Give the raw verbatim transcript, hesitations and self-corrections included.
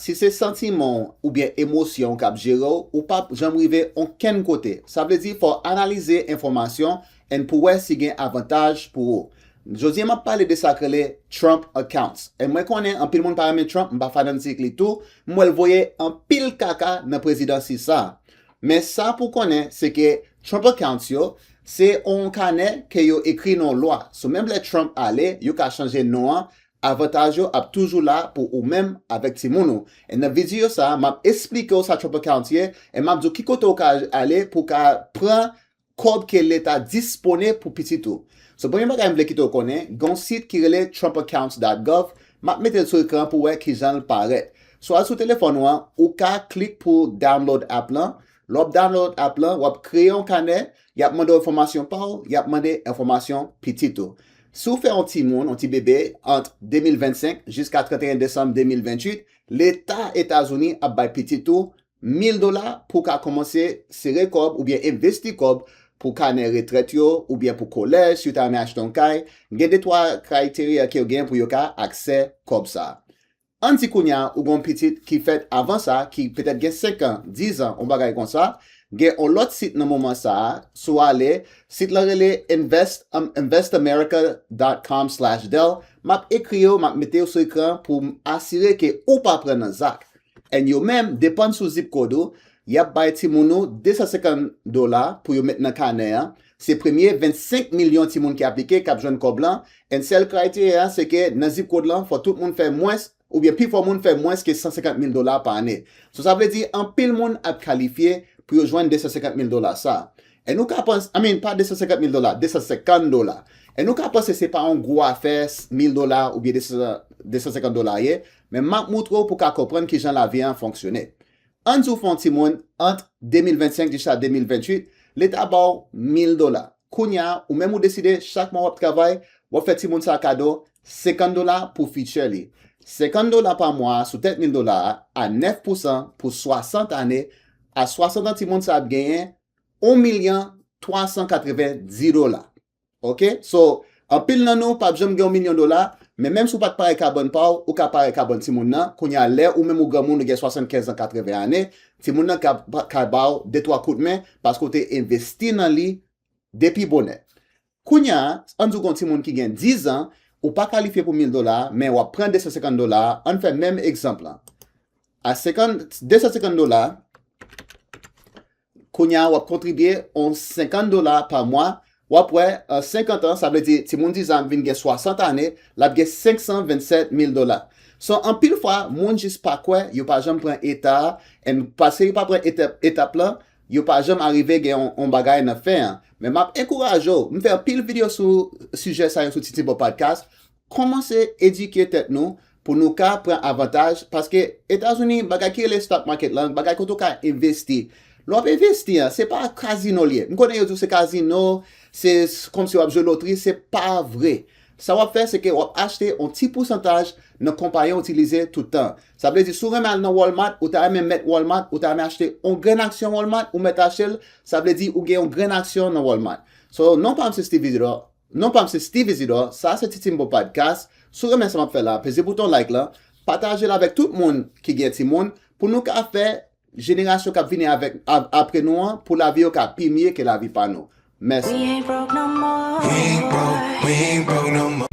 si se santiman w oubyen emosyon w k ap jere w, ou p ap janm rive onkenn kote. Sa vle di fò w analize enfòmasyon and pou wè si gen avantaj pou ou. Jodi a m ap pale de sa k rele Trump accounts. E mwen konnen anpil moun pa renmen Trump, m pa fanatik li tou, m wè l voye anpil kaka nan prezidansi sa. Men sa pou w konnen, se ke Trump accounts yo, se yon kanè ke yo ekri nan lwa. So menm lè Trump ale, yo ka chanje non an, avantaj yo ap toujou la pou ou menm avèk timoun ou. E nan videyo sa, m ap esplike w sa Trump accounts ye, e m ap di w ki kote w ka ale pou w ka pran kòb ke leta disponnen pou pitit ou. So premye bagay m vle kite w konnen, gen yon sit ki rele trump accounts dot gov, m ap mete l sou ekran pou w wè kijan l parèt. So al sou telefòn ou an, ou ka klik pou download app lan. Lè w ap download app lan, w ap kreye yon kanè, y ap mande w enfòmasyon pa w, y ap mande enfòmasyon pitit ou. Si w fè yon timoun, yon ti bebe, ant de mil vennsenk jiska trannteyen desanm de mil venntuit, leta Etazini ap bay pitit ou mil dola pou w ka kòmanse sere kòb oubyen envesti kòb pou kanè retrèt yo oubyen pou kolèj, si w ta renmen achte yon kay. Gen de twa criteria ke yo gen pou yo ka aksè kòb sa. Ann di kounye a ou gen yon pitit ki fèt avan sa, ki petèt gen senk an, diz an, yon bagay konsa. Gen yon lòt sit nan moman sa a, si w ale, sit lan rele invest, um, invest america dot com slash del. M ap ekri yo, m ap mete yo sou ekran pou m asire ke ou pa pran nan zak. And yo menm, depann sou zip code ou, y ap bay timoun ou de san senkant dola pou yo met nan kanè an. Se premye vennsenk milyon timoun ki aplike k ap jwenn kòb lan. And sèl criteria an, se ke nan zip code lan, fò tout moun fè mwens, oubyen pifò moun fè mwens ke san senkant mil dola pa ane. So sa vle di anpil moun ap kalifye pou yo jwenn de san senkant mil dola sa. And ou ka panse, I mean, pa de san senkant mil dola, de san senkant dola. And ou ka panse se pa yon gwo afè, mil dola oubyen de san, de san senkant dola ye, men m ap moutre w pou w ka konprann kijan lavi an fonksyone. Ann di w fè yon timoun ant de mil vennsenk jiska de mil venntuit, leta ba w mil dola. Kounye a, ou menm ou deside chak mwa w ap travay, w ap fè timoun sa a kado senkant dola pou fiture li. Senkant dola pa mwa sou tèt mil dola a, a nèf pousan pou swasant ane, a swasant an timoun sa ap genyen yon milyon twa san katrevenndis dola. Ok? So, anpil nan nou p ap janm gen yon milyon dola, men menm si w pa t pare kabann pa w, ou ka pare kabann timoun nan. Kounye a, lè ou menm ou granmoun, ou gen swasannkenz an, katreven ane, timoun nan ka, ka ba w de twa kout men paske w te envesti nan li depi bonè. Kounye a, ann di w gen yon timoun ki gen diz an, ou pa kalifye pou mil dola, men w ap pran de san senkant dola, ann fè menm egzanp lan. A senkant, de san senkant dola, kounye a w ap kontribye yon senkant dola pa mwa, w ap wè, an senkant an, sa vle di timoun diz an ap vin gen swasant ane, l ap gen senk san vennsèt mil dola. So, anpil fwa, moun jis pa kwè, yo pa janm pran eta a, and paske yo pa pran etap, etap lan, yo pa janm arive gen yon, yon bagay nan fen an. Men m ap enkouraje w, m fè anpil videyo sou sijè sa yo sou Titibo Podcast. Kòmanse edike tèt nou pou nou ka pran avantaj, paske Etazini, bagay ki rele stock market lan, bagay kote w ka envesti. Lè w ap envesti an, se pa kazino l ye. M konnen yo di w se kazino, se s-, kòmsi w ap jwe lotri, se pa vre. Sa w ap fè, se ke w ap achte yon ti pousantaj nan konpayi w itilize tout tan. Sa vle di, si w renmen al nan Walmart, ou ta renmen mèt Walmart, ou ta renmen achte yon grenn aksyon Walmart, ou mèt achte l, sa vle di ou gen yon grenn aksyon nan Walmart. So, non pa m se Steve Isidore, non pa m se Steve Isidore, sa se Titimbo Podcast. Si w renmen sa m ap fè la, peze bouton like lan, pataje l avèk tout moun ki gen timoun, pou nou ka fè jenerasyon k ap vini avèk, ap-, apre nou an, pou lavi yo ka pi mye ke lavi pa nou. Mèsi. We ain't broke no more. We ain't broke, we ain't broke no more.